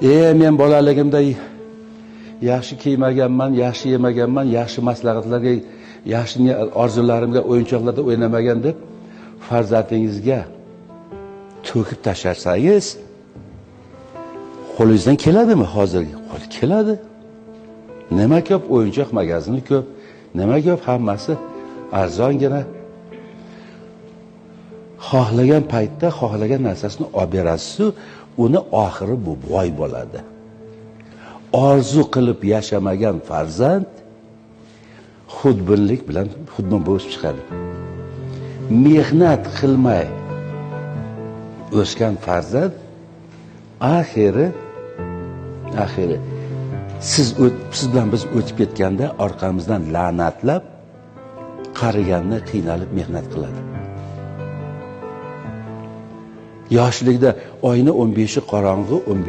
Men bolaligimda yaxshi kiymaganman, yaxshi yemaganman, yaxshi maslahatlarga, yaxshi orzularimga o'yinchoqlarda o'ynamagan deb farzandingizga to'kib tashlasangiz, qo'lingizdan keladimi hozir? Qo'l keladi. Nima ko'p o'yinchoq magazini ko'p, nima ko'p, hammasi arzongina. Xohlagan paytda xohlagan narsasini olib berasiz, uni oxiri bu boy bo'ladi. Orzu qilib yashamagan farzand xudbinlik bilan xudbin bo'lib chiqadi. Mehnat qilmay o'sgan farzand axiri siz bilan biz o'tib ketganda orqamizdan la'natlab qariganda qiynalib mehnat qiladi. Yoshlikda oyni 15 qorong'i, 15